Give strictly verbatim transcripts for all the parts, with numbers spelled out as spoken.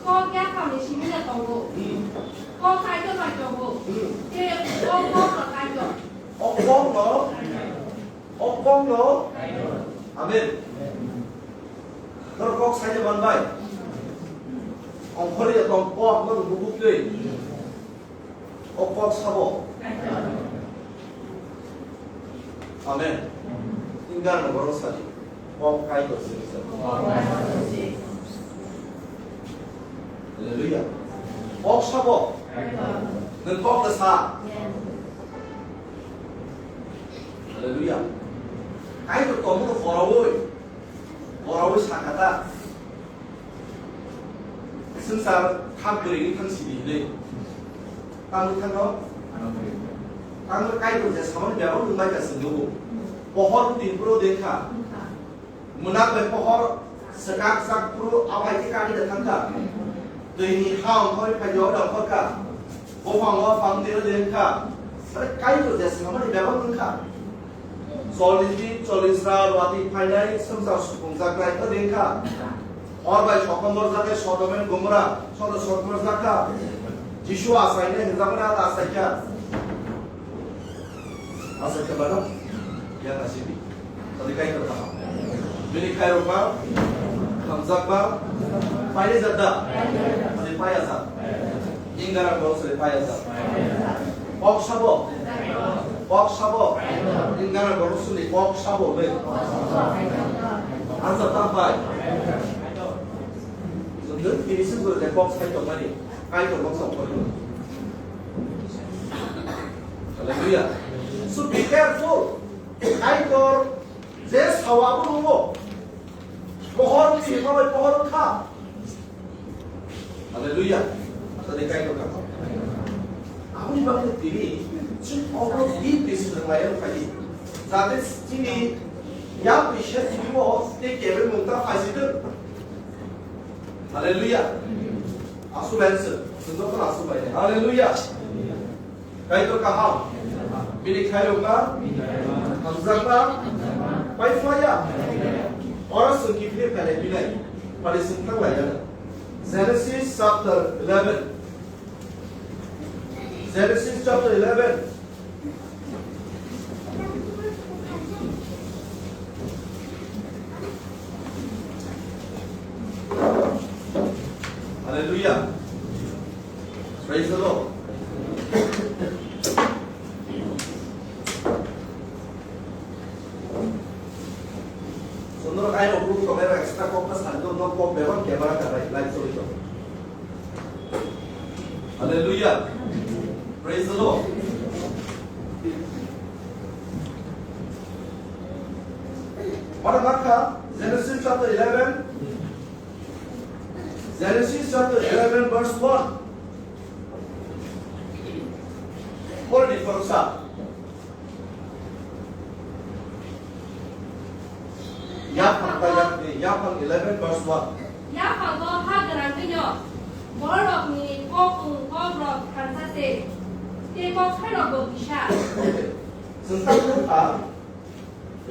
Kok yaphamni simi le tongo. Hmm. Kok Kaitor bai tongo. Hmm. Tei o kokno Kaitor. O kokno, o kokno. Amen. Norok kok saina manbai. Ongkhorwi tong kok norok bubuk twi. O kok sabo. Amen. Ingar no borok sadi. Kok Kaitor se. Hallelujah. Kok sabo. Nang kok le sa. Hallelujah. Kaitor tomo no borawi. Borawi sakata. Swngchar khak bwrwini thang sidi hinwi. Tamo thangno? Tamo Kaitor je samani bebak nwng bai ka swngo. Pohor tin pro dekha. Mwnak bai pohor swkak sak pro abai khe kani da thangkha. Twini ha ongkhorwi phai jora ongkhorkha. Buphang o phang tiro dekha. Sare Kaitor je samani bebak nwngkha. Chollish din, chollish rat, watwi phainai, swngchar supungjaknai, ta dengkha. Hor bai sokomorjaknai, Sodom and Gomorrah, sodo sokomorjakha. Jisu achainai, hinjakmani ata achaikha. Achaikha bana? Yang asibi. Tadi kai kata. Bini kai rupa, hamjakba, paini jada. Tadi paya jada. Ingara bol sari paya jada. Kok sabo? Kok sabo? Ingara borok sini kok sabo le. Ansa tampai. Jumdun kini sing guru de kok sai tong mani. Kai to kok sabo. Hallelujah. So be careful. Kai to je sawa bu nungo. Pohor ni himai pohor kha. Hallelujah. Tadi kai to kha. Aboni bagwi tini chwng obo deep decision lai rok phai. Jate chini yang pisa tini bo te kebe mungta phai sidung. Hallelujah. Asu lai se. Sundok asu lai. Hallelujah. Kaitor kaham. Bini khairokma. Hamjakma. Paiphlaiya. Oro chwng kiphilwi phainai binai. Phari chwng thang laiyana. Genesis chapter eleven. Genesis chapter eleven. Hallelujah. Praise the Lord. So, norok aino group tongnai rok extra kok ta sari do, norok kok bebak camera ka bai live choli tongo. Hallelujah. Praise the Lord. What about Genesis chapter eleven? Genesis chapter eleven verse one. Hor ni khoroksa. Yaphang ta yak ni, Yaphang eleven verse one. Yaphango ha gwnangwi no bororokni kok wng kokrok thansa se, tei kok sairokbo kisa. Chwng ta wngkha,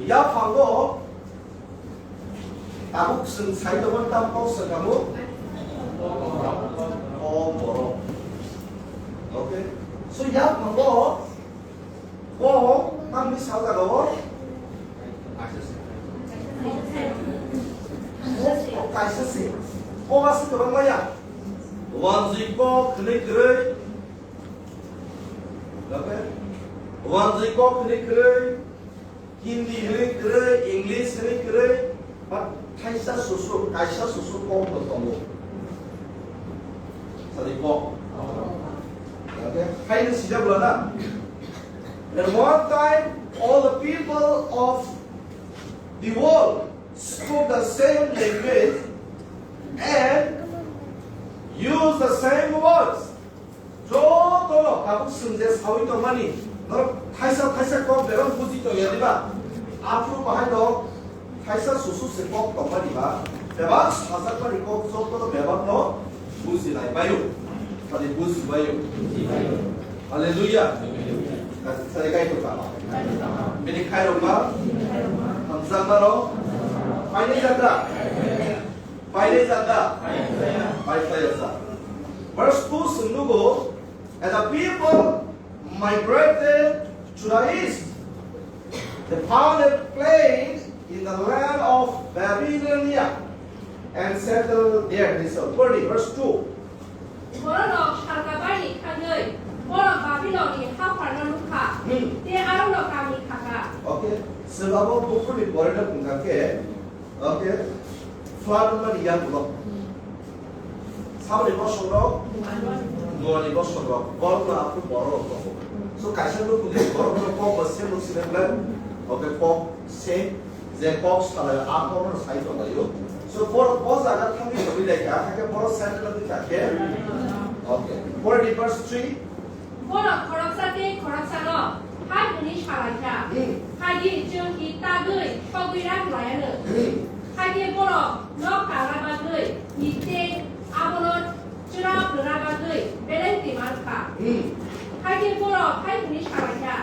Yaphango tabuk chwng sai tongo tam kok swkamo? O borok. Okay. So, Yaphango bo tamni sal jaga o? O kaisa se. O ba se kwbang maya. Wanjwi kok hwnwi kwrwi. Okay. Wanjwi kok hwnwi kwrwi. Hindi hwnwi kwrwi, English hwnwi kwrwi, but thaisa susu, kaisa susu kok bo tongo. Sadi kok. Okay? Haino sijak lana. At one time, all the people of the world spoke the same language and used the same words. Jotono tabuk chwng je sawi tongmani, norok thaisa thaisa kok bebak buji tongya diba? Aphuru bahai no thaisa susu se kok tongmani ba, bebak sajakmani kok jotono bebak no buji lai baio, tadi buji baio. Hallelujah. Sari kai to kama. Bini khairok ba, hamjakma rok, paini jatra. Paini jata. Verse two, senglugo, and the people migrated to the east. They found a plain in the land of Babylonia and settled there. This is thirty, verse two. Bororok salka baini thangwi, borok Babilonni hapharno nukha, Hmm. tei arono kami khakha. Okay, sebabo bukurni bororok wngkha khe, okay, flood wngmani yagulo. Saboni bosokrok, Noani bosokrok, borokno aphuru bororok tongo. So kaisa nukungni borokno kok bo same nuk sini plan, okay, kok same. Je kok salai a kokno sai tonglaio. So borok bo jaga thangwi tongwi laikha, hakhe borok settle wngwi kha khe. Okay. Forty verse three. Borok khoroksa tei khoroksano hai hwnwi salaikha, Hmm. Phaidi chwng hi tagwi sogwi rang laiano. Hmm. Hakhe borok nok tangna bagwi hi tei abono chwra phlwna bagwi beleng twi mankha. Hmm. Hakhe borok hai hwnwi salaikha,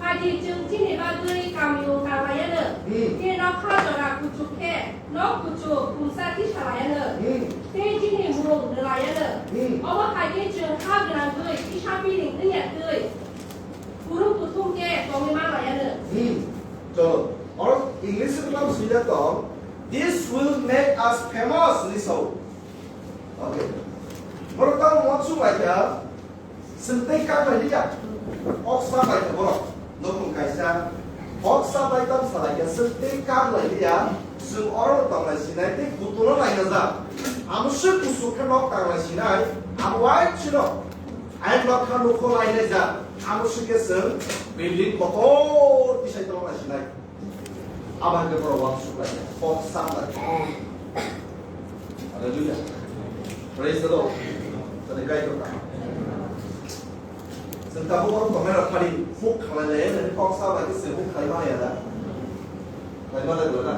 Phaidi chwng chini bagwi kamiyung tanglaiyano, Hmm. tei nokha jora kuchuk khe nok kuchuk kumsa tisalaiyano, Hmm. tei chini mung rwlaiyano. Hmm. Omo hai khe chwng ha gwnangwi kisa piring wngya twi kurung kuthum khe tongwi manlaiyano. Hmm. Cholo. Oro English rwlam swida tong, "This will make us famous," hinwi sao. Okay. Borok tamo uansuk laikha, chwng tei kak lai liya. Kok sa bai kha borok. Nokung kaisa. Kok sa bai tam sa laikha, chwng tei kak lai liya. Chwng oro tong lai sinai tei kutung no lai na ja. Amo se kusuk khe nok tang lai sinai. Amo wai chino. Ai nok kha nokho lai na ja. Amo se khe chwng building kotor tisai tong lai sinai. Abo hai khe borok uansuk lai, kok sam lai. Hallelujah. Praise the Lord. Tani Kaitor kaham. Chwng tabuk borok tongnai rok phari huk khalai lai, nini kok sam lai khe se huk khalai maya da. Khalai maya da.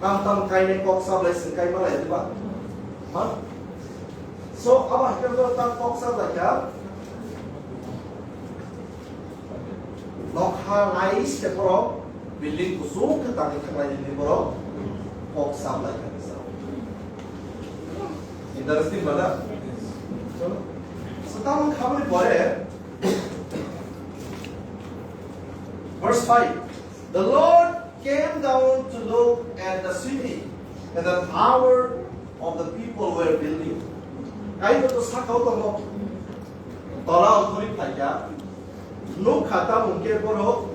Tam tam kainai kok sam lai se kai maya da ba. Ma? So, abo hai khe borok tam kok sam lai kha. Nokha lai se borok building kuchuk khe tangwi thanglai nini borok kok sam lai kha kisa. Interesting ba da? Chalo. So, tamoni khaboni pore verse five. The Lord came down to look at the city and the tower of the people were building. Kaitor to sakao tongo. Tola ongkhorwi phaikha. Nukha tamo hwnkhe borok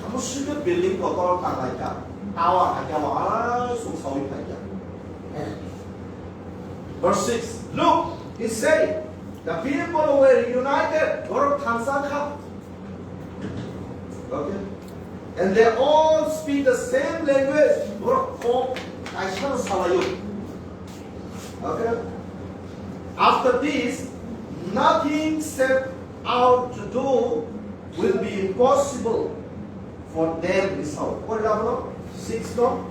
amo swkhe building kotor tanglaikha. Tower hakhe amo aswk sawi phaikha. Verse six. Look, he said, the people were united. Borok thansa kha. Okay? And they all speak the same language. Borok kok kaisa salaio. Okay? After this, nothing set out to do will be impossible for them, Esau. What is that? Six, no?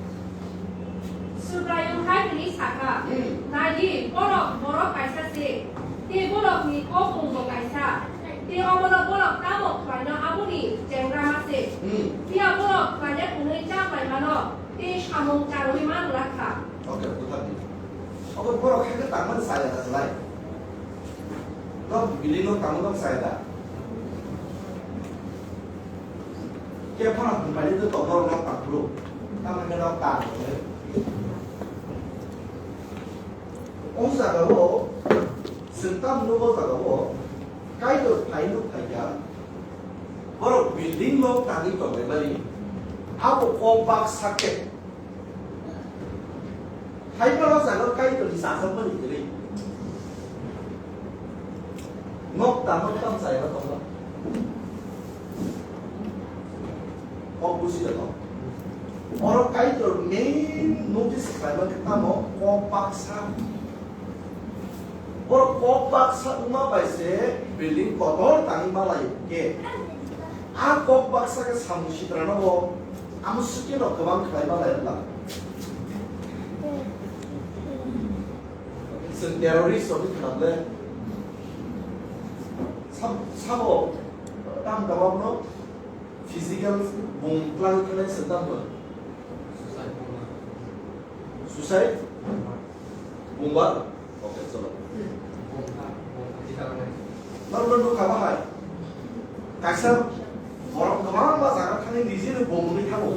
Subraiyung hai hwnwi sakha, Hmm. Naidi, borok borok kaisa se, tei borokni kok mungbo kaisa, tei omono borok tamo khlaino aboni chengra ma se. Hmm. Phiya borok khlaina hwnwi chak lai mano, tei samung charwi man glak kha. Okay, buthar di. Obo borok hai khe tangmani chaya da lai. Nok building nok tangmani nok chaya da. Khe phano hwnmani to tongna rok nok tang phuru. Tamo khe nok tang phuru. O jaga o, chwng tamo nugo jaga o, Kaitor phai nuk phai kha. Borok building nok tangwi tongnai mani. Abo kok baksa khe. Hai borok jaga Kaitor ni chajak mani kwrwi. Nok tamo tam chaya tongo. Kok busi da to. Oro Kaitor main notice khlaima khe tamo kok baksa. Oro kok baksa wngma bai se building kotor tangwi ma lai khe. A kok baksa khe samung sitra no bo amo swkhe no kwbang khlai ma lai wngla. Chwng terrorist rok ni khna ble. Sam-, samo tam kawak no physical bung klang khlai se tam bo. Suicide? Bung ba? Okay, chalo. Norok no nukha bahai. Kaisa borok kwbangma jaga thangwi nijini bumungwi thango.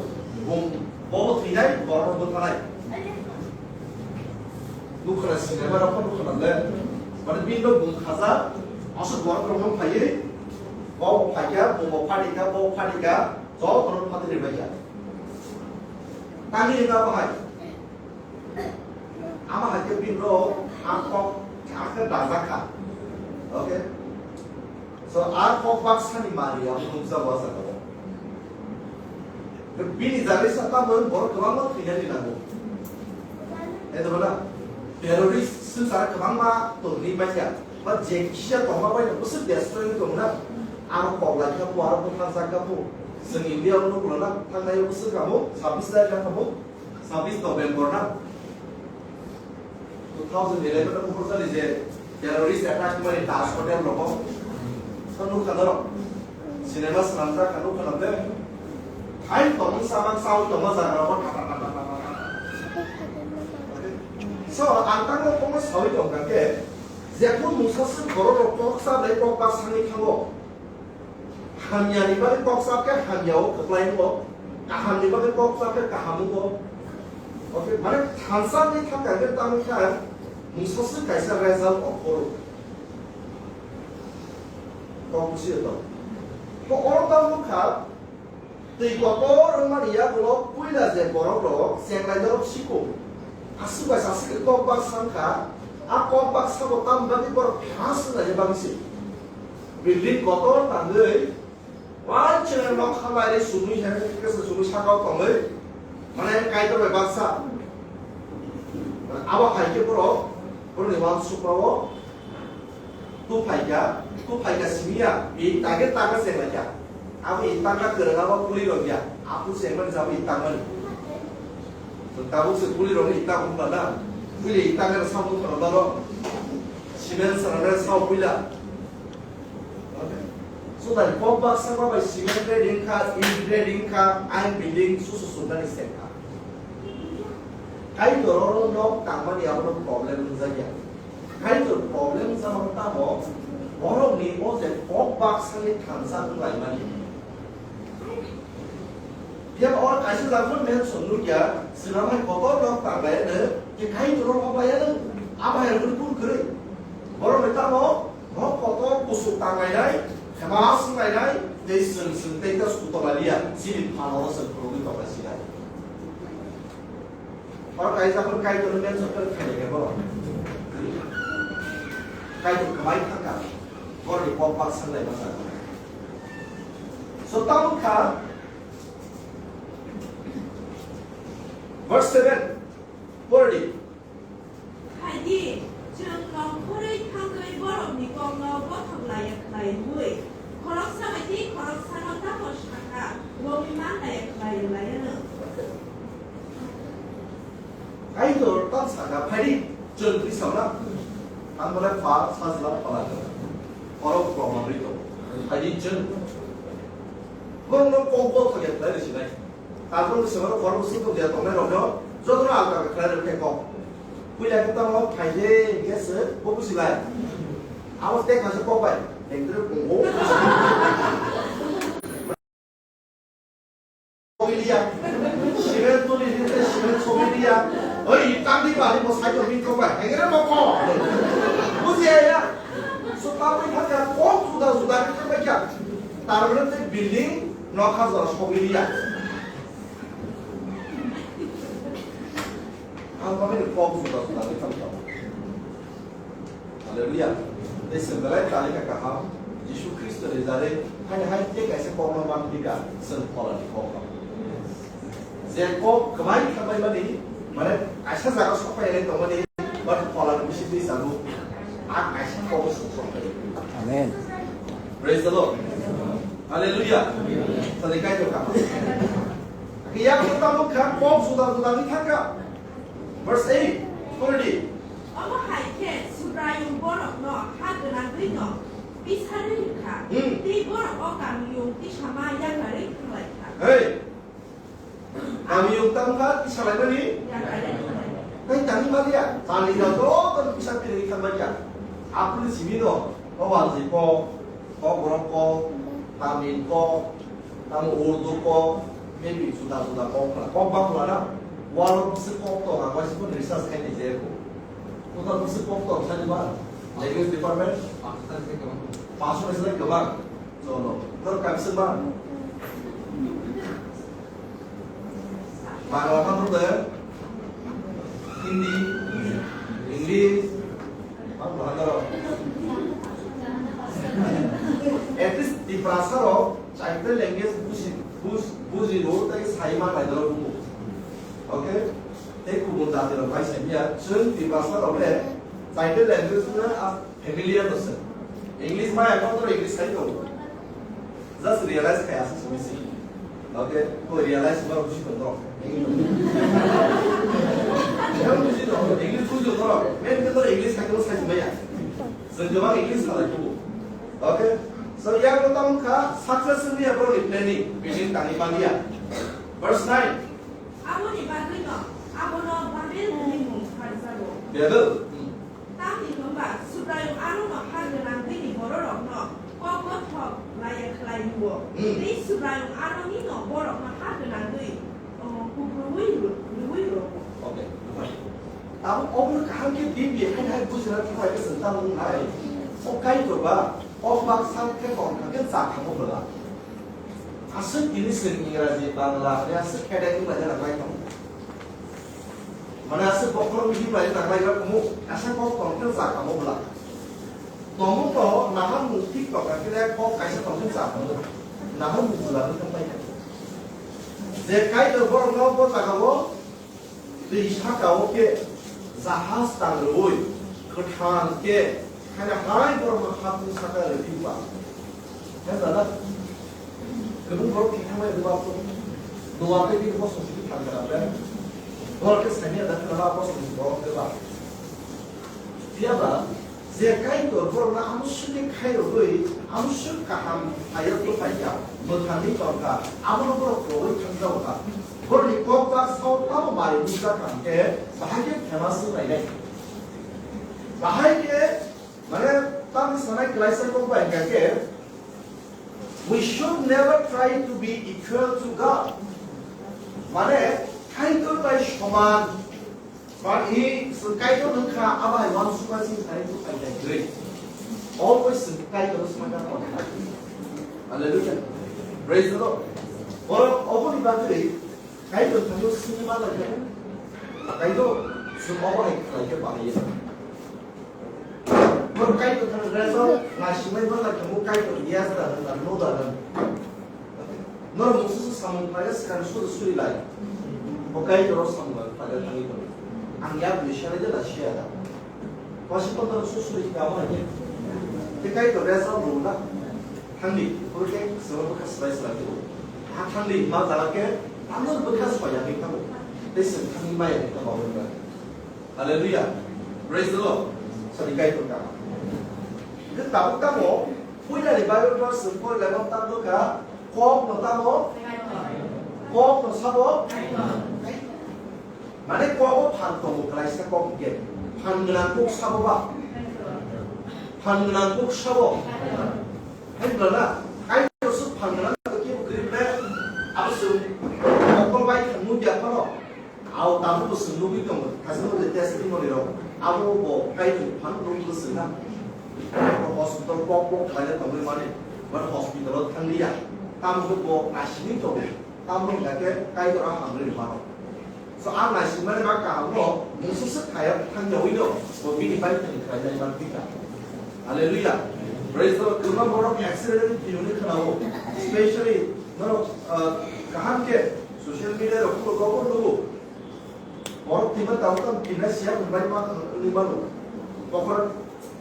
Bum, bobo thwinai, borok bo thanai. Nukha sinema rok nukha le. Mane bini no bum khaja, aswk borok rok no phaiwi, bo phaikha, bumbo phatikha, bo phatikha, jotono phatwi rwbaikha. Tangwi wngkha bahai. Ama hai khe bini rok a kok kha khe dajak kha. Okay? So, a kok baksani mari abo nukjago a jaga o. Bini jagwi sa tamo borok kwbangma thwinani nango. Edo na? Terrorist swngchar kwbangma tongwi manya. Ba je kisa tongma bai no bwswk destroy wngwi tongo na? Aro kok lai kha bo, aro bwthar jak kha bo. Chwng India o nuklo na? Thangnai o bwswk kamo, sabis lai kha bo. Sabis November na? Two thousand eleven o bukhuk jani je terrorist attack mani Taj Hotel rogo. Sa nukha norok. Cinema swnamjak kha nukha nang de. Hai tongmung samang sawi tongma jaga rogo thapa thapa thapa thapa. So, ang tangmo tongma sawi tongkha khe, jephru mungsa swk borok rok kok sa bai kok bak sangwi thango. Hamyani bagwi kok chap khe hamya o kwplai wngo, kahamni bagwi kok chap khe kaham wngo. Okay, mane thansa ni thangkha khe tamo khe mungsa swk kaisa result o phuru. Kok bujiyo to. To oro tamo kha twi kotor wngmani yagulo puila je borok rok chenglai norok siko. Aswk bai saswk kok bak sangkha, a kok bak sabo tamo bagwi borok famous wngnaini bagwi se. Building kotor tangwi, wanchwra nok hambai ri sumui hai khe se sumui sakao tongwi, mane Kaitor bai baksa. Abo hai khe borok, borokni uansukmao tu phaikha, tu phaikha simi ya, i tangkhe tangkha chenglaikha. Abo i tangkha kwrwng abo puli rok ya, aphuru chengmani jabo i tangmani. Tabuk se puli rok i tang wngkha na, puli i tangkha samung khorokdalo, cement sanana sao puila. Sudan kok baksa ma bai cement ready wngkha, eit ready wngkha, ang building susu sundani sengkha. Kaitor oro nok tangmani abono problem wngjakya. Kaitor problem wngjakma tamo borokni o je kok baksani thansa wnglaimani. Phiya ba oro kaisa jaga mention nukya, swnam hai kotor nok tanglaiyano, je Kaitor rok oblaiya nw, abo hai rokni phuru kwrwi. Borok bai tamo, nok kotor kusuk tanglainai, khema swnglainai, tei swng swng tei ta suku tonglailiya, chini phalno swng phunugwi tonglaisingya. Oro kaisa phano Kaitor ni mention khe khainai khe borok. Kaitor kwmai thangkha, borokni kok bak sanglai ma jaga. So, tamo kha, verse seven, pori di. Phaidi, chwng nongkhorwi thangwi borokni kokno bothok laiya khlai wngwi, khoroksa bai tei khoroksano tamo sakha, wngwi man laiya khlai rwlaianw. Kaitor tamo sakha, phaidi, chwng twi samna, ang bolai pha, sajla, phala, khorok, khorok manwi tongo. Phaidi, chwng. Borokno kok bothok ya khlai rwsinai. Tarpor ni sengaro borok sukuk dia tongnai rokno jotono alka alka khlai rwkhe kok. Puila khe tamo phaide hingkhe se bo buji bai. Abo tei kaisa kok bai. Ekdre bungo. Sobiliya. Simen tuli hingkhe simen sobiliya. Oi, tangdi bari bo saido min kok bai. Hengre bo kok. Bujiya ya. So tabui thangkha kok juda juda khe thangbai kha. Tarmane tei building nokha jora sobiliya. Ang bagwi kok juda juda khe thang tongo. Hallelujah. Tei chwng belai talika kaham, Jisu Khristo ni jare, haino hai tei kaisa kokno manphi kha, chwng pholani kok. Je kok kwmai thangbai mani, mane kaisa jaga sokpai nai tongmani, but pholani bisingtwi sago, a kaisa kok sokpai. Amen. Praise the Lord. Hallelujah. Sadi Kaitor kaham. Yang tamo kha kok juda juda ni thangkha. Verse eight, pori di. Omo hai khe Subraiyung borokno ha gwnangwi'-no pisarwi rwkha, hmm, tei borok o kamiyung tisama yakarwi thanglaikha. Hey! Kamiyung tamo kha tisalaimani? Yakarwi thanglaikha. Tei tangwi maliya, Tamil rok joto ni kisa piri thang maliya. Apuni simi no, o Wanjwi kok, kok borok kok, Tamil kok, tamo Urdu kok, maybe juda juda kok khna, kok bang khna na, walo bwswk kok tong, ang waisa phano research khai nai je ko. Total bwswk kok tong sani ba, language department, paanch ta se kwbang. Jono, nor kaisa ba. Bangla ma nung de? Hindi, English, ma nung de? At least Tiprasa rok, tribal language buji, buj-, buji ro, tai sai ma nai doro bumo. Okay? Tei kubun jati rok bai sai ya, chwng Tiprasa rok le, tribal language no a familiar no se. English ma ya ko English sai to. Just realize khai asa simi si. Okay, ko realize ba buji tong rok. Yang buji tong, English buji tong rok. Men ke to English khai to sai maya. Sejak English salai tu. Okay, so yang ko tang kha success ni apa ni planning, planning tani pania. Verse nine. Aboni bagwino abono Babel hwnwi mung pharjago. Babel. Hmm. Tamni hwnba Subraiyung arono ha gwnangwini bororokno kok gothok laiya khlai rwo. Hmm. Tei Subraiyung aronino borokno ha gwnangwi, o, kuprubwi rw-, rwwi rwo. Okay. Abo obo kaham khe B B A khai hai bujina thangbai khe chwng tamo wngnai. O Kaitor ba, o baksa khe tongkha khe cha kha mo bwla. Aswk tini chwng Ingraji, Bangla, hwnwi aswk khe dai wnglaina nanglai tongo. Mane aswk bokhorok wnglaina nanglai tongo, aswk kok tong khe cha kha mo bwla. Tongmung no naharmung thik tongkha khe kok kaisa tong khe cha kha mo. Naharmung bwla wngkha pai kha. Je Kaitor borokno bo jagao Twi saka-o khe jahaj tangrwi kwthang khe khaina hai borokno hapung saka rwdi ba. Hwnjala kwbang borok thwi thangmani rwba phuru Noa tei bini bosong simi thang gra bre. Borok khe sani ada khna ba bosong simi borok khe ba. Phiya ba Je Kaitor borokno amoswkni khairogwi, amoswk kaham phaio tongphaikha, mwthangwi tongkha, abono borok rwui thangjaokha. Borokni kokbak sao tamo mari nukjak kha hwnkhe, bahai khe famous wng lainai. Bahai khe, mane, tamni sanai klaisa kok bai hwnkha khe, "We should never try to be equal to God." Mane, Kaitor bai soman But he, so Kaitor wngkha, abo hai uansukma chini thani tubui phaikha kwrwi. Always chwng Kaitor swmai kha tongkha. Hallelujah. Praise the Lord. Borok oboni bagwi Kaitor thani swngwi ma lai kha. Kaitor chwng obo hai khlai khe bahai ya. Borok Kaitor thani result naisimai ma lai kha, bo Kaitor yes da, no da. Norok mungsa se samung khlai ya, swkang suri suri lai. Bo Kaitor o samung khlai ya thangwi tongo. Ang yak ni sanai de da siya da. Wasi kotor su suri kamo hai. Te Kaitor ya sa bo na. Thangdi, bo ke sabo bwkha swlai swlai bo. Ha thangdi, ma jala ke, ano bwkha swlai ya ni kamo. Te sing thangdi ma ya ni kamo. Hallelujah. Praise the Lord. Sadi Kaitor kamo. Ke tabuk tamo, puila ni Bible verse pori lai mo tamo ka, Kok no tamo? Kok no sabo? Mane kok o phan tongo, klaisa kok hwnkhe. Phan gwnang kok sabo ba? Phan gwnang kok sabo? Hai bwla na, Kaitor se phan gwnang kok kebo kwrwi ble, abo se mokol bai thangwi ya phano. Ao tabuk bo chwng nugwi tongo, kaisa nugwi testimony rok. Abo bo Kaitor phano nugwi chwng na. Hospital pok pok khlaina tongwi mani, but hospital o thangliya. Tamo khe bo naisingwi tongo. Tamo hwnkha khe Kaitor a hamrwi rwmano. So a naisingmani ba kahamno mungsa swk thaya thangyawi no bo bini bai thani khlainai man thika. Hallelujah. Praise the Lord. Kwbangma borok accident ni thwimani khwnao. Especially norok, ah, kaham khe social media rok phuru rogo nugo. Borok thwima tabuk tamo thwina siya hwnbai ma wngwi mano. Bokhorok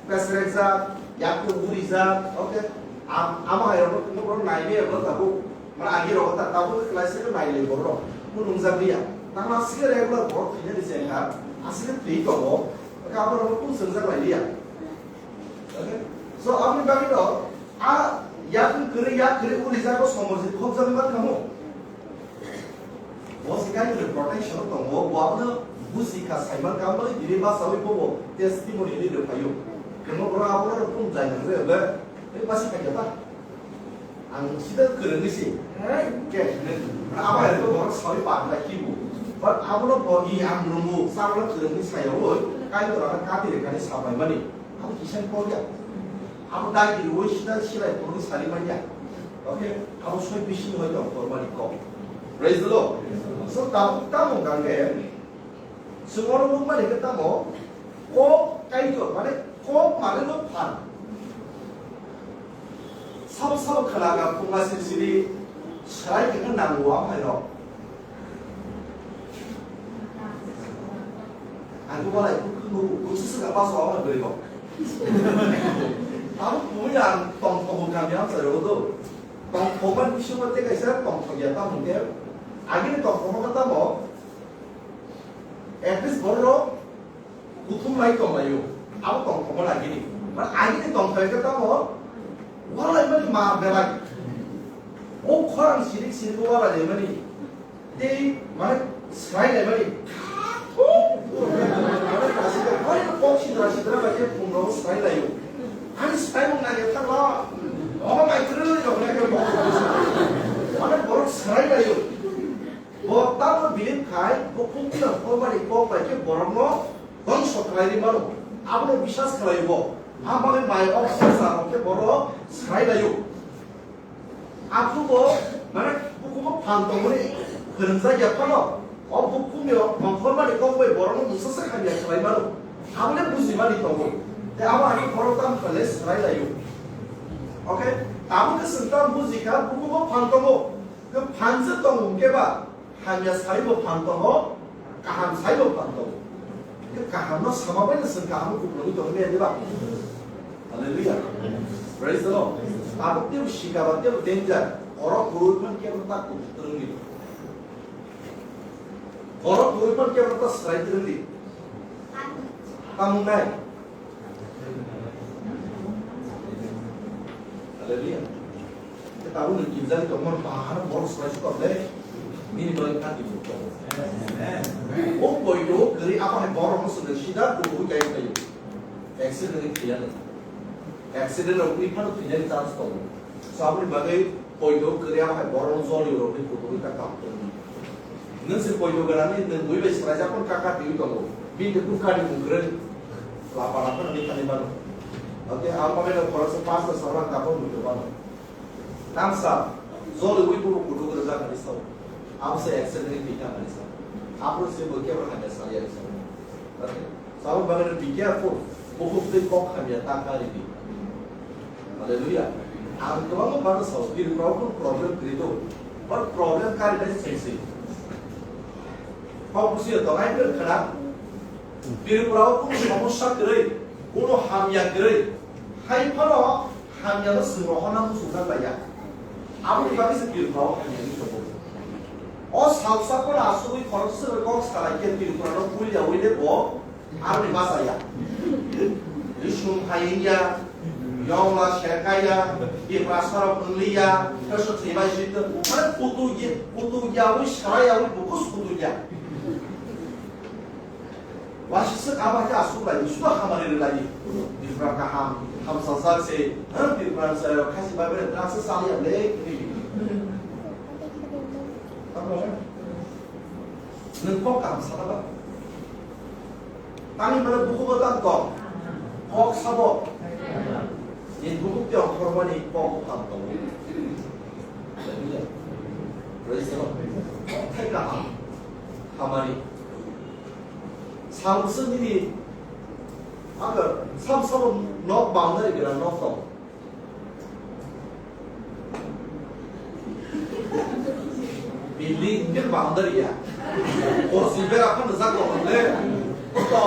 pesrek jak, yakung guri jak, okay? Am-, ama hai rokno thwngwi borok naiwi abo tabuk. Mane agi rok ta tabuk khe klaisa khe nailai borok. Phunukjak liya. Tamo aswk khe regular borok thwina ni chengkha. Aswk khe thwi tongo. Khe abo rokno phunukjak lai liya. Okay? So, aboni bagwi no, a yakung kwrwi, yak kwrwi uri jago somorjit khobjakma tamo. Bo se Kaitorni protection o tongo, bo abono Buji kha saiman kha, mani tini basa wi bobo testimony ni rwphaio. Kemo bro abono rw phung jai nang re, be, be basi kha ta. Ang sida kwrwngwi se. Ke, abo hai to borok sawi pa da kibu. But abono bo i ang nungu, sabono kwrwngwi sayo oi, kai to rana kati re kani sabai mani. Abo kisa kol ya. Abo dai di oi sida silai borokni sari manya. Okay? Abo soi bisi hoi to kormani kok. Praise the Lord. So, tamo, tamo gange, sumoro nukmani ke tamo, kok kaitor, mane, kok mane no phan. Sabo sabo khalaga phunga siri siri srai khe nango amai rok. Ang ko balai ko ko ko ko sisi ka paso amai beri kok. Abo kumi ang tong tong kam yang sa ro do. Tong tong ban bisu ma te kaisa tong tong ya ta mungke. Agini tong tong ka tamo. At least borok kuthum lai tong laio. Abo tong tong lagini. Mar agini tong tong ka tamo. Walai mani ma belai. O khorang sirik sirik walai mani. Tei, mane, srai lai mani. Mane, sidra, mane, kok sidra, sidra bai khe phungrok srai laio. Ani srai mung nai thang la. Omo mai kwrwi rok nai khe bo. Mane, borok srai laio. Bo tamo believe khai, bo kung kila phobari kok bai khe borokno dongso khlai ri mano. Abono biswas khlai bo. Am bagwi mai o sasa rok khe borok srai laio. Aphuru bo, mane, bukumo phan tongmani phwrwngjak ya phano, o bukumni o tongthormani kok bai borokno mungsa se hamya khlai mano. Abole bujimani tongo. Tei abo hai borok tamo khlai srai laio. Okay? Tabuk khe chwng tamo bujikha, bukumo phan tongo. Khe phan se tongo hwnkhe ba, hamya saibo phan tongo, kaham saibo phan tongo. Khe kahamno sama baino chwng kahamno kuplungwi tongwi maya, diba? Hallelujah. Praise the Lord. Abo tebo sikaba tebo danger. Borok kwrwi phano kebo ta kuplungwi. Borok kwrwi phano kebo ta swrai twrwngwi. Tamung nai. Hallelujah. Tabuk ni kinjali tongmani bahai no borok swrai swkang le. Nini bagwi kati bo tongo. O poito kwrwi abo hai borok no swngwi sida kubuwi kai phaio. Accident wngwi thwiya no. Accident rok wngwi phano thwinani chance tongo. So aboni bagwi poito kwrwi abo hai borok no joli rok ni kubuwi ta kam tongo. Nwng se poito gwnangni nwng bui bai swraijak phano kaka twiwi tongo. Bini khe bwkhani mung kwrwi lapa lapa wngwi thani mano. Hwnkhe ang bagwi no khoroksa pastor sabrang tabuk muitu mano. Tamsa joliwi bubo kutuk rwjak hinwi sao. Abo se accident wngwi thwikha hinwi sao. Aphuru se bo kebo hamya salia hinwi sao. Hwnkhe saboni bagwi no be careful. Bukhuk twi kok hamya ta karidi. Hallelujah. Ang kwbangma bagwi sao, Tripura o kunu problem kwrwi do. But problem kari nai sengsi. Kok busi yo tongai kwrwi khna. Tripura o kunu somosya kwrwi, kunu hamya kwrwi. Hai phano hamya no swng rohorna muchungjak laiya. Aboni bagwi se Tripura o hamya ni tongo. O salsa phano asugwi khoroksa kok salai khe Tripura no puilya wile bo Aroni bachaya. Risum hai wngya, yongla serkaya, Tiprasa rok wngliya, khe swk thwibai swi tong. Mane kutuk ya, kutuk yaui, sara yaui, bukus kutuk ya. Waisa swk aba khe aswk lai, suda hamari rwlai. Tipra kaham, hamsajak se, ha, Tipra se, khasi bai bai, drak se saliya le, kini. Nwng kok kaham sana ba? Tani mane bukugo tang tong. Kok sabo. Ni bukuk te ongkhormani kok tang tong. Hallelujah. Praise the Lord. Kok thai kaham. Hamari. Samsung nini. Aga sam sabo nok boundary gana nok tong. Building ke boundary ya. Kosi bera phan jak ko le. To.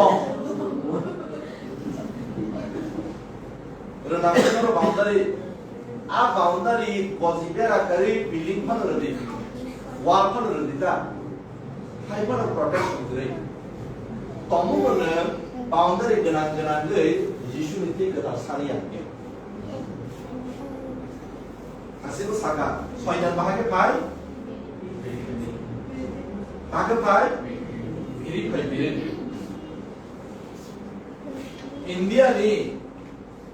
Rena phan boundary. A boundary kosi bera kari building phan redi. Wall phan redi ta. Hai phan protection gre. Tomu bono boundary gana gana gre Jisu ni te gana sari yang ke. Aswk saka, soitan bahai khe phai? Bahai khe phai? India ni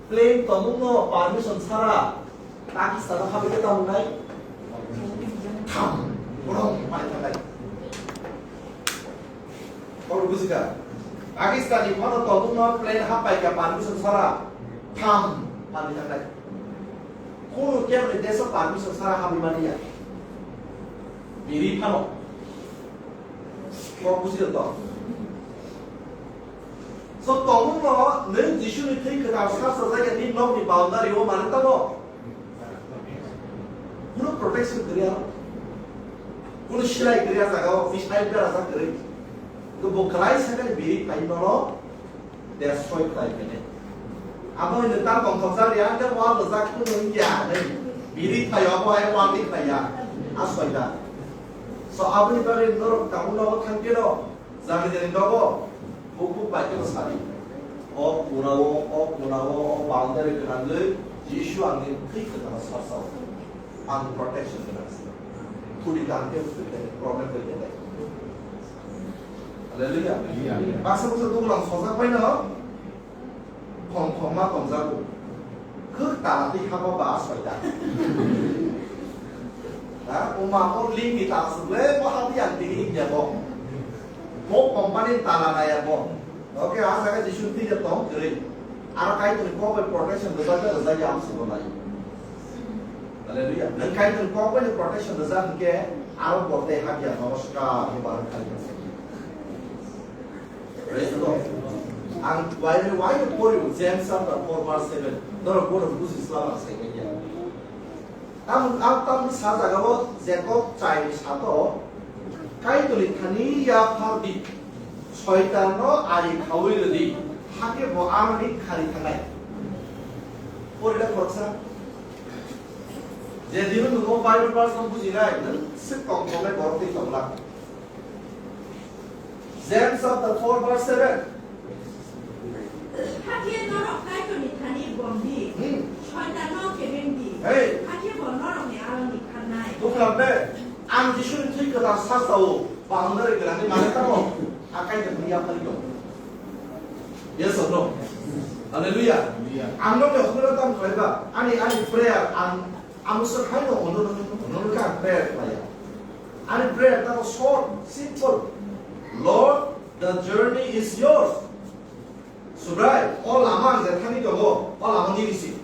plane tongmung no permission sara Pakistan o habwi khe tamo nai? Tham, borok pai thanai. Kok bujikha? Pakistan ni phano tongmung no plane hap pai kha permission sara. Tham, habwi thanai. Kono keboni desh o permission sara habwi mani ya. Biri phano. Kok bujikha to? So, tongmung no nwng Jisu ni thwi kwtal sar sajak ya ni nok ni boundary o mani tamo? Kuno protection kwrwi aro. Kuno silai kwrwi a jaga o, missile berajak kwrwi. Bo kwlai sakani biri phai nono destroy khlai phai nai. Abo hino ta tongthokjak ya, hwnkhe wal rwjak kuno wngya hinwi. Biri phai o, abo hai wal ni phai ya. A soida. So, aboni bagwi norok tabuk nogo thang khe no, jani jani nogo, bukhuk bai khe no sadi. O kuna o, o kuna o, o boundary gwnangwi Jisu angni thwi kwtal sar sao. Ang protection gwnang se. Thudi kaham khe thwi khe problem khe khe. Hallelujah. Hallelujah. Baksa baksa duglam sojak bai no. Khom khom ma tongjago. Khwk tala twi haba ba soida. Ha, o ma o link ni tala suk le, mo ha twi ang tini ya bo. Mo company tala na ya bo. Okay, a jaga Jisu twi ya tong kwrwi. Aro Kaitorni kok bai protection rwjak rwjak ya ang sugo lai. Hallelujah. Nang Kaitorni kok bai protection rwjak hwnkhe aro bo tei hakya namaskar ni barok khai. Praise the Lord. Ang wai wai pori James chapter four verse seven. Norok bono buji slam ang sai kaiya. Tam, tam, tam sa jaga o Jacob chai sato, Kaitorni thani yaphar di, Soitan no ari khaui rwdi, hakhe bo amani khari thanai. Porida khoroksa. Je dino nwng o Bible verse no bujinai, nwng swk tong tongnai borok twi tongla. James chapter four verse seven. Hakhe norok Kaitorni thani bom di, hmm, Soitanno kebeng di, hey, hakhe bo norokni alangni kharnai. Buphang de, ang Jisuni thwi kwtal sastao, boundary gwnangni mane tamo, a Kaitorni yaphari tong. Yes or no? Hallelujah. Hallelujah. Ang nokni hokno tam khlaiba, ani, ani prayer, ang Ang swk hai no ono, ono ka prayer khlaiya. Ani prayer ta short, simple. Lord, the journey is yours. Subrai, o lama ang je thani tongo, o lama nini si.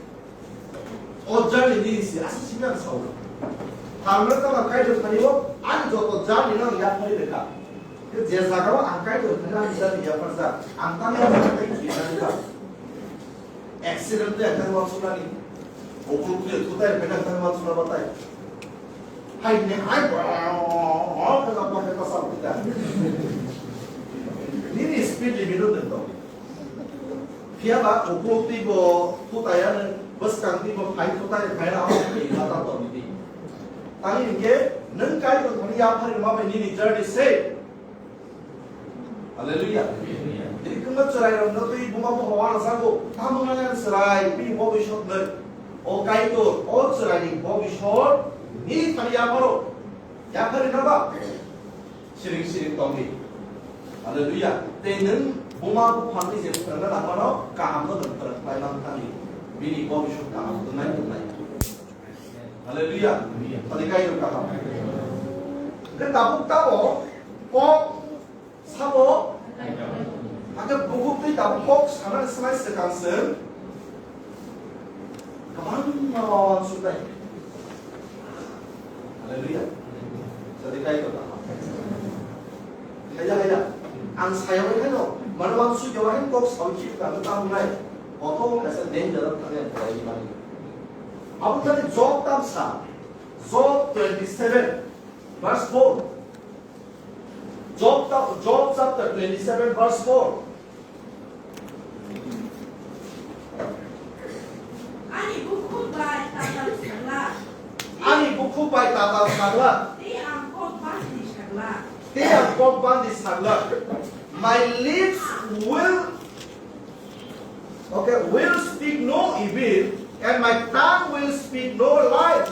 O journey nini si, asa simi ang sao. Tamle ta ba Kaitor thani o, ani joto journey no ang yaphari rekha. Je jaga o ang Kaitor thani ani journey yapharjak, ang tamle ang Kaitor thani. Accident de ang thani wansuknani. Okrok de thutai phaina ang thani wansukna batai. Hai ne hai bo, oh, kha kha kha kha sal kita. Nini speed limit o dento. Phiya ba okrok twi bo thutai ano bwskang twi bo phai thutai phaina amo ni mata to nini. Tani hingke nang Kaitor thani yaphari ma bai nini journey safe. Hallelujah. Tini kwma chwrairokno twi buma buphang uanasago, tamo nang ang chwrai, bini bobiswt nai. O Kaitor, o chwraini bobiswt nini thani yapharo. Yaphari na ba? Siring siring tongdi. Hallelujah. Tei nwng buma buphangni je phwrwngna nangmano, kahamno nwng phwrwng khlai man thani. Bini bobiswt kaham wngnai wngnai. Hallelujah. Hallelujah. Tadi kayo kaham. Ke tabuk tabo kok sabo. Ake bukuk tei tabuk kok sana selai sekang seng. Kabang ma wawan sutai. Hallelujah. Tadi kayo kaham. Haya haya. Ang sayawi hano. Mana wawan sutai wahin kok sawi chip kaham kaham nai. Koto kaisa danger thangya khlai mani. Abo thani Job tamsa, Job twenty-seven, verse four. Job ta-, Job chapter twenty-seven, verse four. Ani bukhuk bai tatal sagla. Ani bukhuk bai tatal sagla. Tei ang kok bandi sagla. Tei ang kok bandi sagla. My lips will Okay, will speak no evil, and my tongue will speak no lie.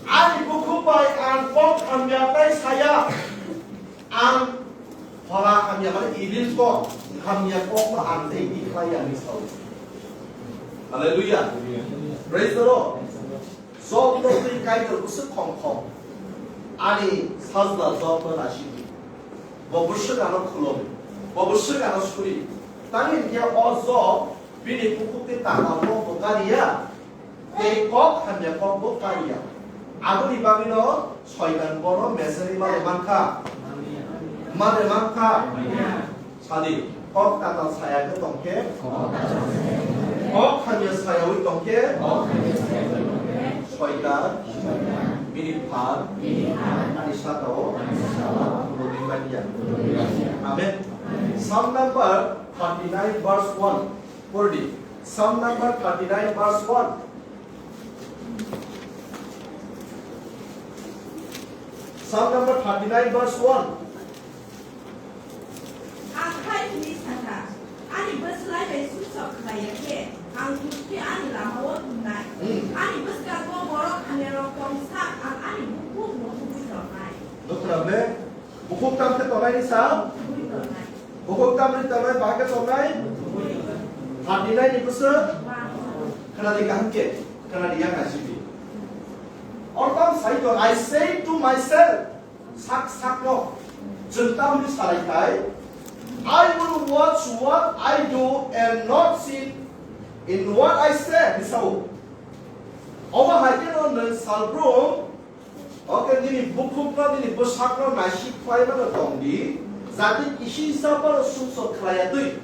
Ani bukhuk bai ang kok hamya tai saya, ang Phala hamya mane evil kok, hamya kokno ang tei tikhlai ya hinwi sao. Hallelujah. Praise the Lord. Job no twi Kaitor bwswk khom khom. Ani sajla Job no naisidi. Bo bwswk ano khulum. Bo bwswk ano suri. Tamni hinkhe o Job bini bukhuk tei takal no bo kariya. Tei kok hamya kok bo kariya. Aboni bagwino Soitan bono mesari mare mankha. Mare mankha. Sadi, kok takal saya khe tongkhe. Kok hamya sayawi tongkhe. Soitan. Bini phan. Ani sakao. Rwgwi manya. Amen. Psalm number thirty-nine verse one. Pordi. Psalm number thirty-nine verse one. Psalm number thirty-nine verse one. Ang khai hwnwi sakha, ani bwslai bai sumsok khlai ya khe, ang thwk khe ani lama-o thumnai. Hmm. Ani bwskango borok hamyarok tong sak, ang ani bukhuk muthubwi tongnai. Nukra be? Bukhuk tam khe tongnai ni sa? Bukhuk tam ni tongnai, bahai khe tongnai? Thirty-nine ni bwswk? Khwnadi kaham khe, khwnadi ya kaisibi. Or tam sai to, I say to myself, sak sak no, chwng tam ni salai khai, I will watch what I do and not sin in what I say, ni sao. Omo hai khe no nwng salbrum, okay, nini bukhukno, nini bwsakno naisik khlai mano tong di, jate kisi sa phano sumsok khlai ya twi.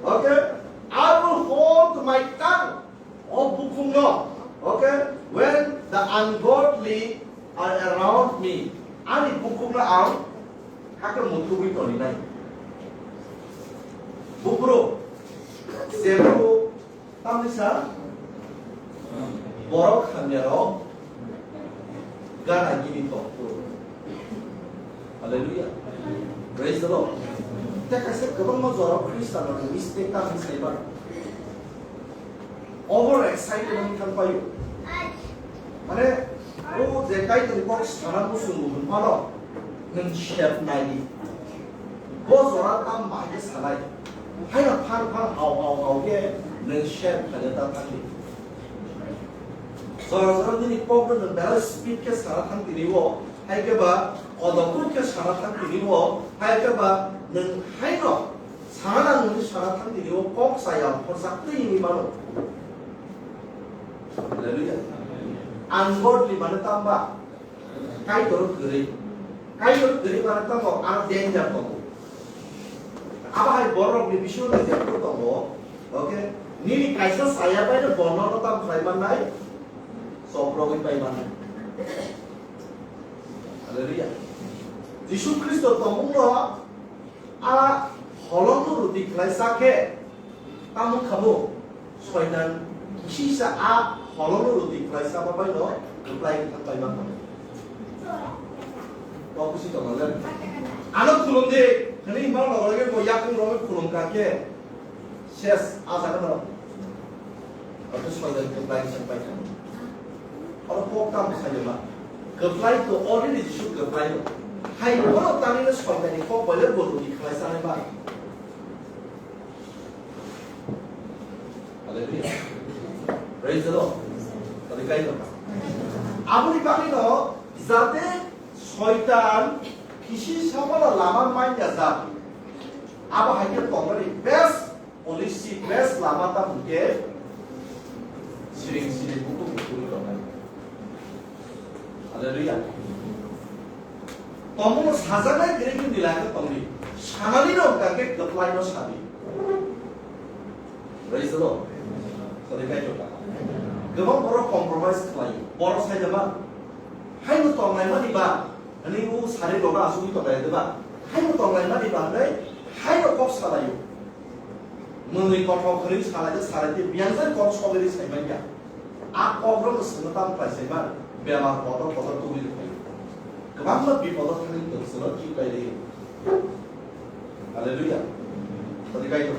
Okay, I will hold my tongue. O bukhukno, okay, when the ungodly are around me, ani bukhukno ang hakhe muthubwi toni nai. Buphuru, jeburu, tamni sa, borok hamyarok gana gini tong phuru. Hallelujah. Praise the Lord. Tei kaisa kwbangma jorao Khristanrokni mistake tamni saiba. Over excited wng thang paio. Mane, o je Kaitorni kok sana muchungo hwn phano, nwng sep nai di. Bo jora tam bahai khe sanai. Haino phar phar hao hao hao khe nwng sep khaina ta thang di. Jora jora nini kokno nwng belai speed khe sana thang tini o, hai khe ba kodokur khe sana thang tini o, hai khe ba nwng haino sana nang hwnwi sana thang tini o kok chaya horjak twi hwnwi mano. Hallelujah. Ungodly mane tamba? Kaitor kwrwi. Kaitor kwrwi mane tamo, aro danger tongo. Abo hai borokni bisingo danger tongo. Okay? Nini kaisa saya bai no borno no tam khlai mannai, choprogwi pai mannai. Hallelujah. Jisu Khristo tongmungno a holongno rwtwi khlai sa khe, tamo khamu? Soitan kisisa a holongno rwtwi khlai sa babaino kwplai thang pai ma khamu. Kok bisi tongmani. Ano khulum di, hwnwi himba logo loge bo yakung rogwi khulum ka khe. Ses, a jaga no. Oto soitan kwplai se pai kha. Oro kok tam sai ma. Kwplai to already Jisu kwplai no. Hai bono tani no soitan ni kok boile bo rwtwi khlai sanai ba. Hallelujah. Praise the Lord. Tadi kai to. Aboni bagwi no jate soitan kisi samala lama manya jak. Abo hai khe tongmani best policy, best lama ta hwnkhe siring siring bukhuk bukhuk tongnai. Hallelujah. Tongmungno sajaknai kwrwi khe nila khe tongdi. Sanani no hwnkha khe kwplai no sadi. Praise the Lord. Tadi kai to. Kwbang borok compromise khlai. Borok sai jaba. Haino tongnai mani ba. Ani u sari loga asugwi tongnai de ba. Haino tongnai mani ba hwnwi haino kok salaio. Mwnwi kothok hwnwi salai de salai de biyang jani kok sogwi sai manya. A kok rok no swngno tam khlai sai ba. Bemar kotor kotor tubui de phai. Kwbangma bipod o thangwi tong swngno thik bai de. Hallelujah. Tadi kai to.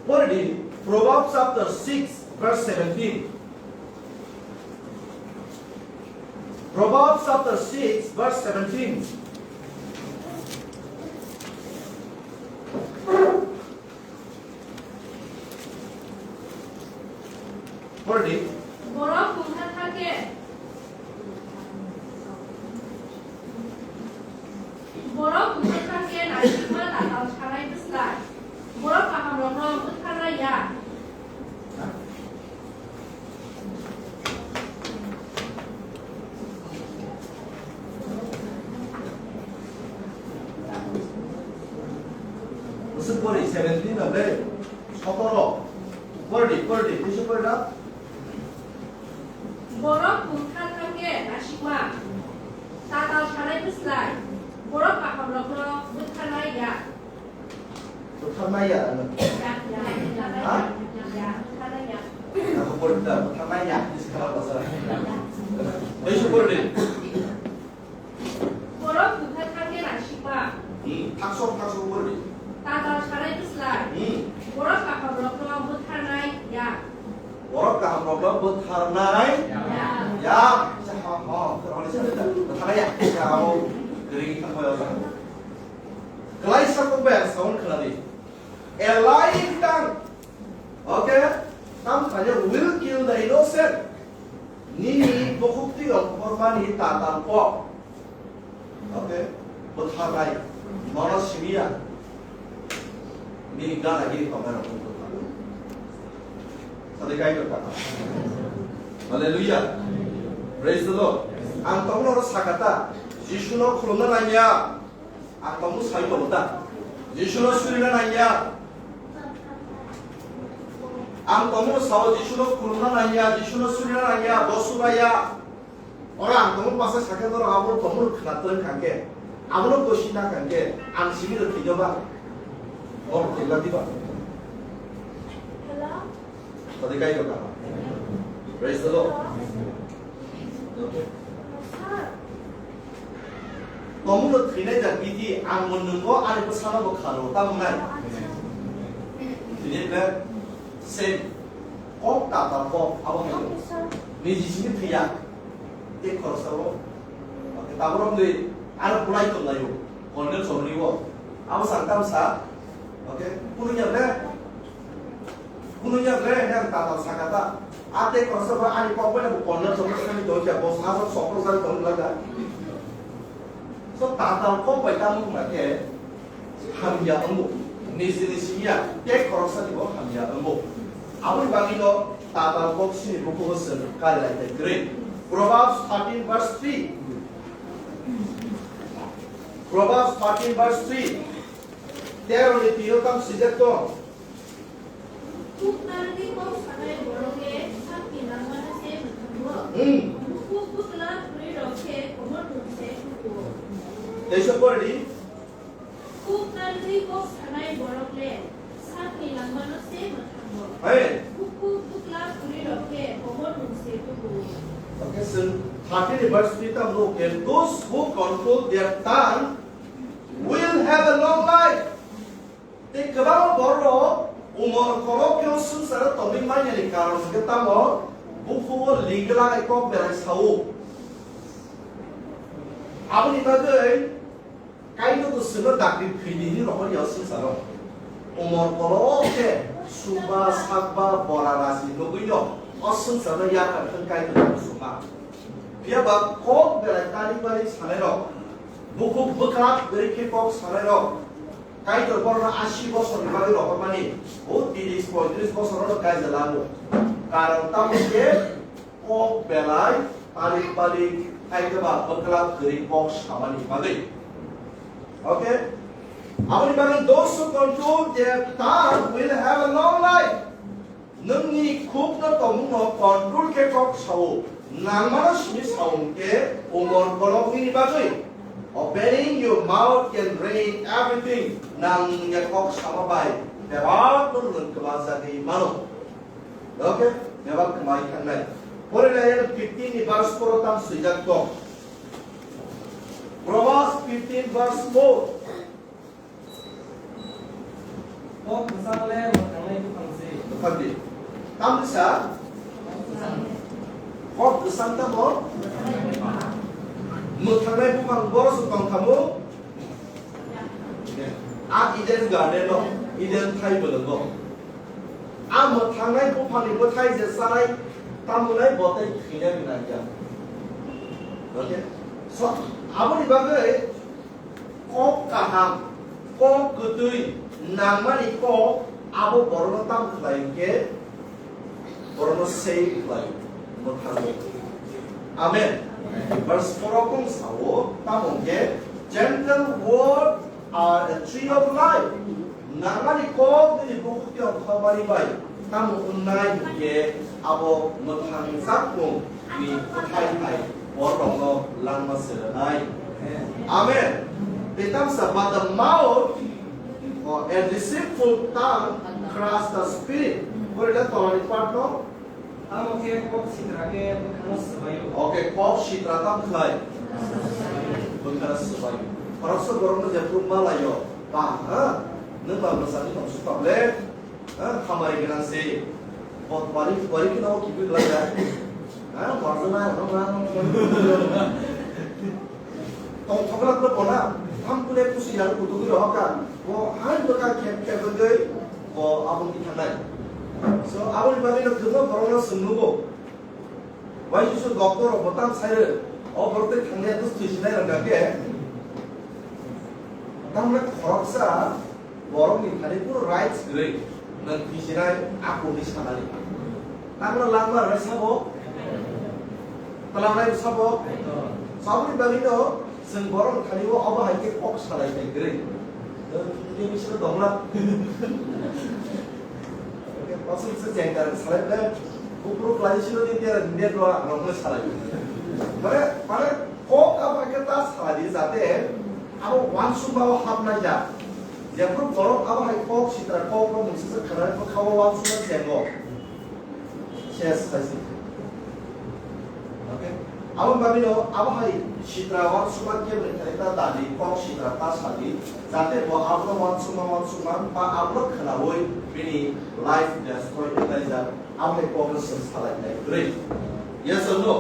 Pore di Proverbs chapter six verse seventeen. Proverbs chapter six verse seventeen. Pordi. Borok kungkha thangkhe, borok kungkha thangkhe naisikma tatal sanai bwslai. Borok kahamrokno bwtharnai ya. Bwswk pori seventeen na ble? Sotoro. Pordi, pordi, tisa pori na? Borok kungkha thangkhe naisikma tatal sanai bwslai. Borok kahamrokno bwtharnai ya. Bwtharnai ya, ano. Ya, ya, ya, ya, Ha? Ya, bwtharnai ya. Ako porda, bwtharnai ya, tisa kala basa. Tisa pordi. Borok kungkha thangkhe naisikma. Hmm, thaksok, thaksok pordi. Tatal sanai bwslai. Hmm. Borok kahamrokno bwtharnai ya. Borok kahamrokno bwtharnai. Ya. Ya. Sa ha, ha, bwtharnai ya. Ya, abo kwrwi thangbai o. Klaisa kok bai ang sound khwnadi. A lying tongue. Okay? Tam sanya will kill the innocent. Nini bukhuk twi rok khormani tatal kok. Okay? Bwtharnai. Nono simiya. Nini gana gini tongnai rok bwtharnai. Sadai kai kaka. Hallelujah. Praise the Lord. Ang tongno oro sakata. Jisuno khulumna nangya. Ang tongmo sawi tongo ta? Jisuno surina nangya. Ang tongmo sao Jisuno khulumna nangya, Jisuno surina nangya, bo suraya. Oro ang tongmo basa sakhe norok abo tongmo khna twrwng kha khe, abono kosi na kha khe, ang simi rw thwido ba? Oro thwila diba? Tadi kai doka. Praise the Lord. Tomungno thwinai da bithi ang mwnwngo ani bwsano bo kharo tamo nai. Thwinai ble same kok ta ta kok abo hai. Niji sini thwiya. Te khorsa bo. Oke, taboro mwi aro pulai tong laio. Kolne chomri bo. Abo sang tam sa. Oke, punu ya ble. Kunuya bre hene ang tatal sakata. A tei khoroksa ba ani kok bai bo corner chokro sani tong khe bo sa sok sok sani tong lada. So tatal kok bai tamo wngma khe hamya wngo. Nijini simiya tei khoroksa ni bo hamya wngo. Aboni bagwi no tatal kok sini bukugo chwng kari lai khe kwrwi. Proverbs thirteen verse three. Proverbs thirteen verse three. Tero ni twi o tamo swijak tong. Kuk narwgwi kok sanai borok le sakni langmano se mwthango. Hmm. Bukhuk bwkla kwrwi rok khe komor nung se tubuo. Teisa pori di. Kuk narwgwi kok sanai borok le sakni langmano se mwthango. Hey. Bukhuk bwkla kwrwi rok khe komor nung se tubuo. Okay, so thirteen verse three tam no ke, those who control their tongue will have a long life. Tei kwbangma borok umor kolok khe o swngcharo tongwi manyani karon hwnkhe tamo buphuo lingla hai kok belai sao. Aboni bagwi Kaitor bo chwngno dakti thwidi hinwi rohor ya o swngcharo. Umor kolok khe sukba sakba bora rasi nugwino o swngcharno yapar thwng Kaitor bo chwngma. Phiyaba kok belai tari bari sanairok, bukhuk bwkhlak kwrwi khe kok sanairok, Kaitor borokno asi bosorni bagwi rohormani, o tiris poitris bosorono kaisa lago. Karon tamo khe kok belai palik palik khaikhe ba bwkhlak kwrwi kok samani bagwi. Okay? Aboni bagwi those who control their tongue will have a long life. Nwngni khukno tongmungno control khe kok sao, nangmano simi sao hwnkhe umor kolok nini bagwi. Opening your mouth can drain everything. Nangni kok sama bai bebak no nwng kwbajagwi mano. Okay? Bebak kwmai thangnai. Pore lai fifteen ni verse four o tam swijak tong. Proverbs fifteen verse four. Kok kwchang le mwthangnai buphang se. Buphang di. Tamni sa? Kok kwchang tamo? Mwthangnai buphang boro se tong kha mo? A Eden garden no, Eden thai bwlwngo. A Thangnai buphangni bwthai je chanai, tamni bo tei thwinani nangya. Okay? So, aboni bagwi kok kaham, kok kwtwi nangmani kok abo borokno tam khlai hwnkhe, borokno save khlai, mwthangwi. Amen. Verse four o kung sao, tamo hwnkhe, "Gentle word are a tree of life." Nangmani kok nini bukhuk tei ongkhormani bai tamo wngnai hwnkhe abo mwthang chakmung ni bwthai hai borokno langma se rwnai. Amen. Tei tamsa, "But the mouth, oh, a deceitful tongue crush the spirit." Bore le tolani part no? Tamo khe kok sitra khe bwkhano swbaio. Okay, kok sitra tam khlai? Bwkhano swbaio. Khoroksa borokno jephru malaio, ba, ha? Nwng ba bwsani tong swkang le? Ha, hamari gwnang se. Bo bari, bari kheno kibi glak ya. Ha, marjana, ano na, ano na. Tongthokla khe bona, thampune kusi yang kudu gwi rohor kha. Bo hai bwkha khep khep wngwi bo aboni thangnai. So, aboni bagwi no kwbangma borokno swng nugo. Wai Jisu doctor rok bo tam sai rw, o borok tei thangya bwswi sinai rwngkha khe. Tamni khoroksa borokni thani kunu rights kwrwi, nwng twisinai akurni sanani. Tangla langma rwsabo, twlangnai rwsabo, saboni bagwino chwng borok thani o abo hai khe kok salai khe kwrwi. Nwng tini bisino tongla. Aswk se jengkar salai ble, kupru klai sino din dia dia dua rok salai. Mane, mane kok abo hai khe ta salai di jate abo wansukma o hapnai da. Jephru borok abo hai kok sitra kok no mungsa se khwrwng bwkha o wansukma jengo. Ses khai se. Okay? Abo bagwino abo hai sitra wansukma kebni thani ta dadi kok sitra ta sadi jate bo abono wansukma wansukma ba abono khwnaui bini life destroy khlaijak. Abo hai kok no chwng salai nai kwrwi. Yes or no?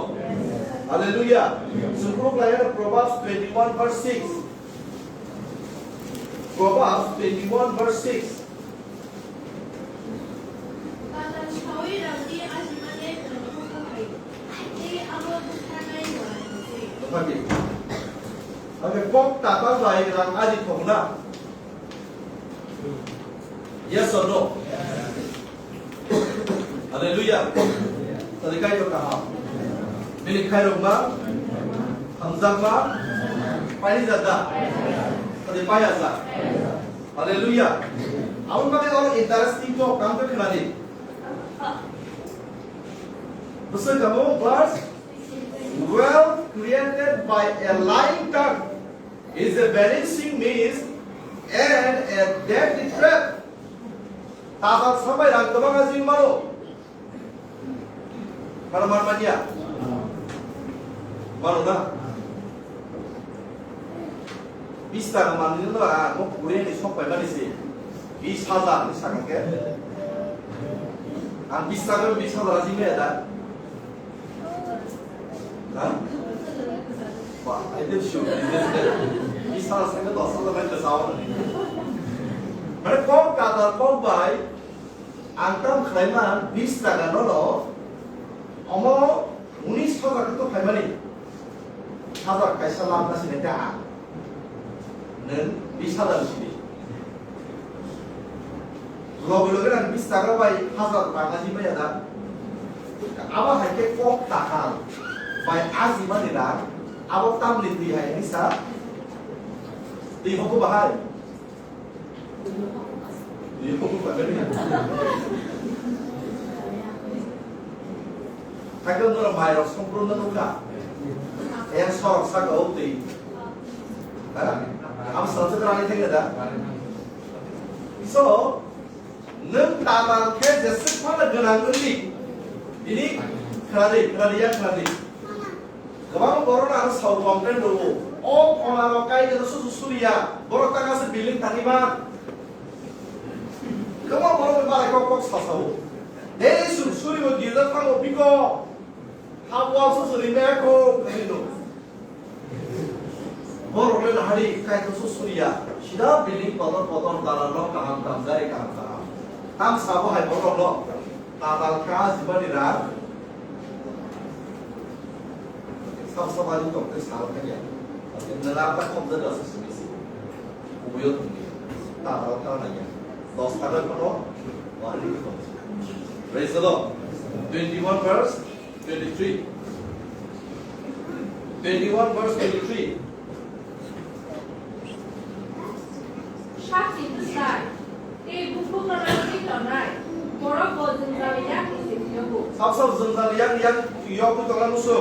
Hallelujah. Chwng phuru khlai Proverbs twenty-one verse six. Proverbs twenty-one verse six. Tatal sawi rangni ajimani rangno kahai, tei abo bwtharnai wal se. Nokha di. Oke, kok tatal bai rang aji thokna. Yes or no? Hallelujah. Tadi kai to kaham. Bini khairokma, hamjakma, paini jada. Tadi paya ja. Hallelujah. Aboni bagwi oro interesting kok tamo khe khwnadi. Bwswk tamo verse, "Wealth created by a lying tongue is a vanishing mist and a deadly trap." Tatal sabai rang kwbang ajin mano. Mano man manya? Mano na? Bis taka manwi no, ah, mo puri ni sok pai mani si. Bis hajar ni saka ke. Ang bis taka bis hajar aji me da. Ha? Ba, I think sure. Bis hajar saka dos hajar mai da sawa. Mane kok kada kok bai Ang tam khlaima bis taka nono, omo unis hajar to phaimani. Hajar kaisa lab na sini ta ang. Nang bis hajar sini. Logi logi nang bis taka bai hajar taka si maya da. Abo hai khe kok takal bai aji mani rang, abo tamni twi hai ni sa. Twi hoko bahai. Twi hoko bahai. Hakhe norok mairok songkron no nukha. Yang sorok saka o twi. Ha? Abo salsa rani thengna da. So, nwng tatal khe jeswk phano gwnang wngdi. Bini khwnadi, khwnadi ya khwnadi. Kwbang borok no ang sao complain rwo. O khonaro kainwi rw susu suriya. Borok taka se building tangwi man. Kwbang borok ni malai kok kok sasao. Dei su suribo girja thango biko. Ha wal susu rimaya kho, khaino. Borok le nahari kaito su suriya. Sida building kotor kotor dalan no kaham kaham, gari kaham kaham. Tam sabo hai borok no tatal ka jibani rak. Sab sab ani tong te sal kanya. Nang ta khom da da sisi. Kubuyo tong ni. Tatal ka na ya. Dos ta ko no. Wari ko. Praise the Lord. Twenty-one verse twenty-three. Twenty-one verse twenty-three. Sakni bwsai tei bukhukno nangwi tongnai borok bo jwngjal yakni se phiyokgo. Sab sab jwngjal yak yak yogwi tongnai musu.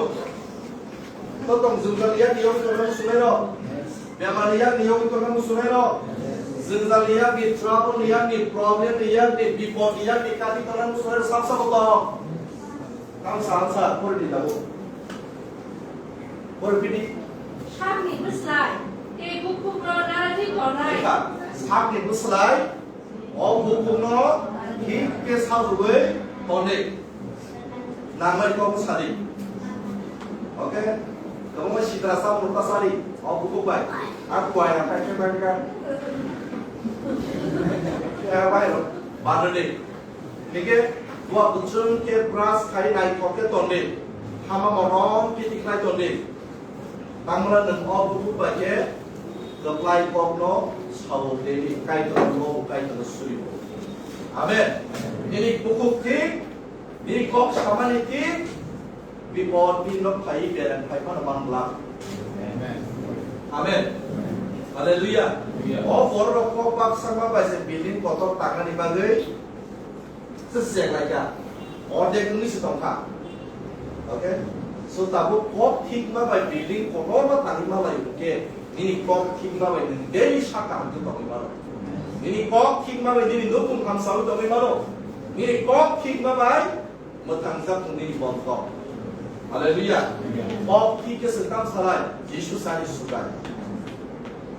Totong jwngjal yak yogwi tongnai musu nairok. Bemar ni yakni yogwi tongnai musu nairok. Jwngjal ni yakni, trouble ni yakni, problem ni yakni, bipod ni yakni kati tongnai musu nairok sab sabo tong. Tang sa, tang sa, pori di tabuk. Pori pidi. Sakni bwslai, tei bukhukno narani tongnai. Sakni bwslai, o bukhukno thik khe sajugwi tonwi. Nangmani kok sadi. Okay? Tamo sitra sa murta sadi. O bukhuk bai. Aku bai na kai kai kai kai. Ya bai lo. Badu de. Hingke bua bwchwng khe brush khai naithok khe tonwi, hama morom khe tikhlai tonwi. Tamra nwng o bukhuk bai khe kwplai kokno sao tei Kaitorno bo Kaitorno suribo. Amen. Nini bukhuk thik, nini kok samani thik, bipod bini nok phai bereng phai phano manglak. Amen. Amen. Hallelujah. O borok kok baksa ma bai se building kotor tangani bagwi. Se sejak lai kha. Ordek wngwi se tong kha. Okay? So tabuk kok thikma bai building kotorma tangwi ma lai hwnkhe, nini kok thikma bai nwng daily sak kaham khe tongwi mano. Nini kok thikma bai nini nukung hamsawi tongwi mano. Nini kok thikma bai mwthangjakmung nini bonthok. Hallelujah. Kok thik khe se tang salai, Jisu sani Subrai.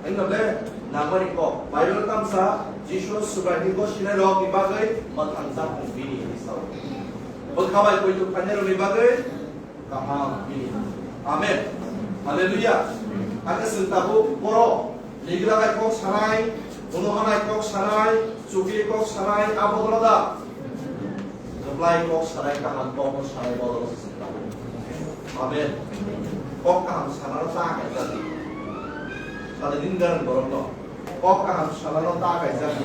Ang no le nangmani kok. Bible tamsa Jisu Subrai ni gosinai rok ni bagwi mwthangjakmung bini hinwi sao. Bwkha bai poito phainai rok ni bagwi kaham bini. Amen. Hallelujah. Ang se tabuk borok Nigra bai kok sanai, Uno hanai kok sanai, Chukri kok sanai, abo dolo da. Kwplai kok sanai, kaham kok no sanai, bodol se sanai. Amen. Kok kaham sanai ta kai jati. Sade din garan borok no. Kok kaham sanai ta kai jati.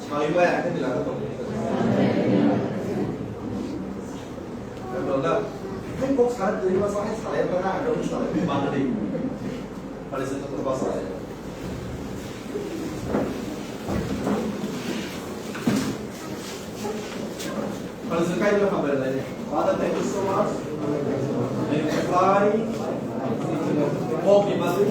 Sai bai akhir dilaga to. Kok sanai teri masa hai sanai ta kai jati. Bangdi. Pare se to basa. Pare se kai to hambai lai. Father, thank you so much. May you fly. Kok ni masi.